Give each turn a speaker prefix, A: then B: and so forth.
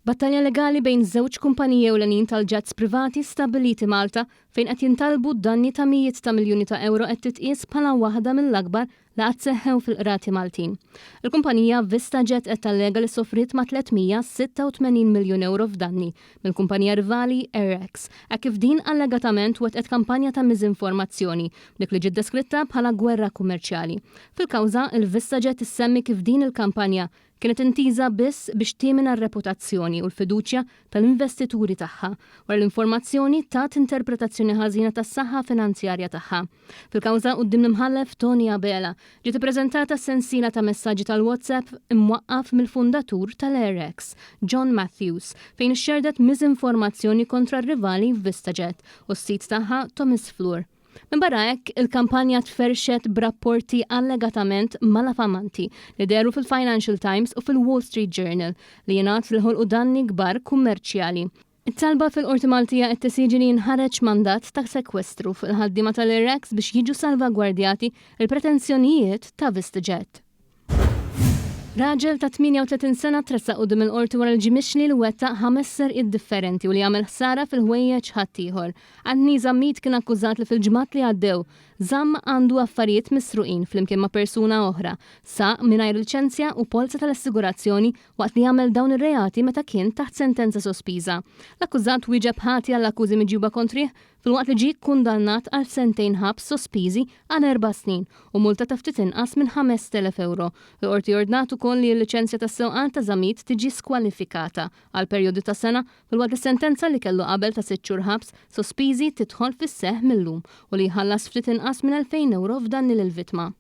A: Battalja legali bejn żewġ kumpaniji ewlenin tal-jets privati stabbiliti Malta fejn qed jintalbu danni ta' mijiet ta' miljuni ta' ewro qed titqies bħala waħda mill-akbar li qatt seħħew fil-qrati Maltin. Il-kumpanija VistaJet qed tallega li sofriet ma' 386 miljun ewro f'danni mill-kumpanija rivali AirX hekk kif din allegatament wettqet kampanja ta' miżinformazzjoni b'dik li ġiet deskritta bħala gwerra kummerċjali. Fil-kawża, il-VistaJet issemmi kif din il-kampanja kienet intiża biss biex timina r-reputazzjoni u l-fiduċja tal-investituri tagħha, wara li l-informazzjoni tat interpretazzjoni ħażina tas-saħħa finanzjarja tagħha. Fil-kawża quddiem l-Imħallef Tony Abela, ġiet ippreżentata sensiela ta' messaġġi tal-WhatsApp imwaqqaf mill-fundatur tal-AirX, John Matthews, fejn ixxerrdet miżinformazzjoni kontra r-rivali VistaJet u s-sid tagħha Thomas Floor. Minbarra hekk, il-kampanja tferrxet b'rapporti allegatament malafamanti li dehru fil-Financial Times u fil-Wall Street Journal li jingħad li ħolqu danni kbar kummerċjali. It-talba fil-Qorti Maltija qed tesiġi li jinħareġ mandat ta' sekwestru fuq il-ħaddiema tal-Iraks biex jiġu salvagwardjati l-pretensjonijiet ta' VistaJet. Raġel ta' 38 sena tressaq quddiem il-Qorti wara li ġie mixli li wettaq ħames serqiet differenti u li għamel ħsara fil-ħwejjeġ ħaddieħor. Anthony Zammit kien akkużat li fil-ġimgħat li għaddew żamm għandu affarijiet misruqin flimkien ma' persuna oħra, saq mingħajr liċenzja u polza tal-assigurazzjoni waqt li għamel dawn ir-reati meta kien taħt sentenza sospiża. L-akkużat wieġeb ħati għall-akkużi miġjuba kontrih filwaqt li ġie kkundannat għal sentejn ħabs sospiżi għal erba' snin u multa ta' ftit inqas minn 5,000 ewro. Il-Qorti ordnat ukoll li l-liċenzja tas-sewqan ta' Zammit tiġi skwalifikata għal perjodu ta' sena filwaqt li s-sentenza li kellu qabel ta' sitt xhur ħabs sospiżi tidħol fis-seħħ mil-lum u li jħallas ftit inqas minn 2,000 ewro f'danni lill-vittma.